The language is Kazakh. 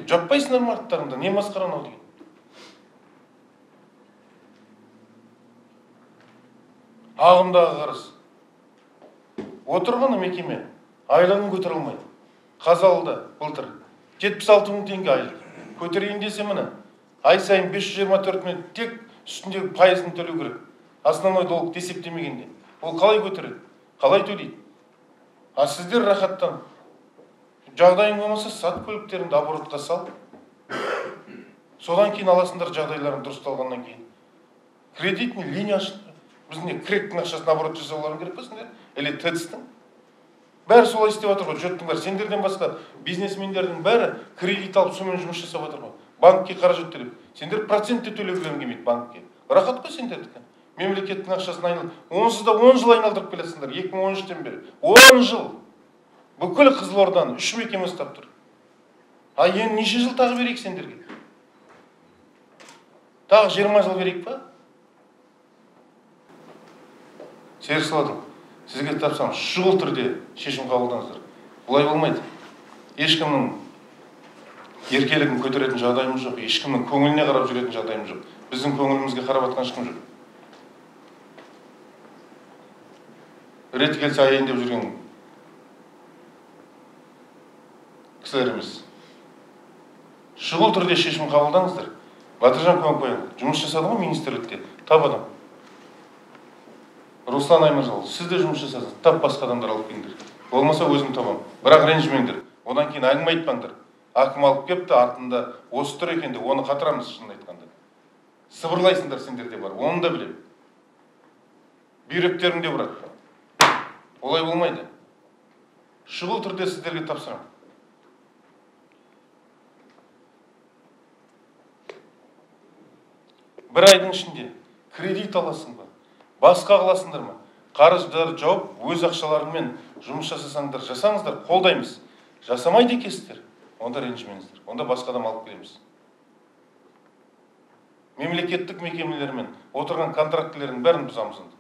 Жаппайсыңдар ма арттарыңда, не масқара анау деген. Ағымдағы қарыз. Отырғаны мекеме айлығын көтере алмайды. Қазалыда былтыр 76 мың теңге айлық. Көтерейін десе міне, ай сайын 524 мың тек үстіндегі пайызын төлеу керек. Основной долг есептемегенде. Ол қалай көтереді? Қалай төлейді? А сіздер рахаттан. Жағдайың болмаса сат көліктеріңді оборотқа сал. Содан кейін аласыңдар жағдайларың дұрысталғаннан кейін. Кредитный линия ашты. Біз не кредиттің ақшасын оборот жасауларың керек пе сендер? Или ТЭЦ-тің? Бәрі солай істеп жатыр ғой, жұрттың бәрі. Сендерден басқа бизнесмендердің бәрі кредит алып сонымен жұмыс жасап жатыр ғой. Банкке қаражат төлеп. Сендер процент те төлегілерің келмейді банкке. Рахат қой сендердікі. Мемлекеттің ақшасын айналдырып, онсыз да 10 жыл айналдырып келесіңдер, 2013-тен бері. 10 жыл. Бүкіл Қызылорданы 3 мекеме ұстап тұр. А енді неше жыл тағы берейік сендерге? Тағы 20 жыл берейік па? Серік Саладың, сізге тапсам, шұғыл түрде шешім қабылдаңыздар. Бұлай болмайды. Ешкімнің еркелігін көтеретін жағдайымыз жоқ, ешкімнің көңіліне қарап жүретін жағдайымыз жоқ. Біздің көңілімізге қарап атқан ешкім жоқ. Реті келсе аяйын деп жүрген кісілер емес. Шұғыл түрде шешім қабылдаңыздар. Батыржан Көмекбайұлы, жұмыс жасады ғой министрлікте, тап адам. Руслан Аймырзаұлы, сіз де жұмыс жасадыңыз, тап басқа адамдар алып келіңдер. Болмаса өзім табам. Бірақ ренжімеңдер. Одан кейін әңгіме айтпаңдар. Әкім алып кепті, артында осы тұр екен деп, оны қатырамыз шынын айтқанда. Сыбырлайсыңдар сендер де бар, оны да білемін. Бүйректерің де бұрады. Олай болмайды. Шұғыл түрде сіздерге тапсырамын. Бір айдың ішінде кредит аласың ба? Басқа қыласыңдар ма? Қарыздарды жауып, өз ақшаларымен жұмыс жасасаңдар, жасаңыздар, қолдаймыз. Жасамайды екенсіздер, онда ренжімеңіздер. Онда басқа адам алып келеміз. Мемлекеттік мекемелермен отырған контрактілердің бәрін бұзамыз онда.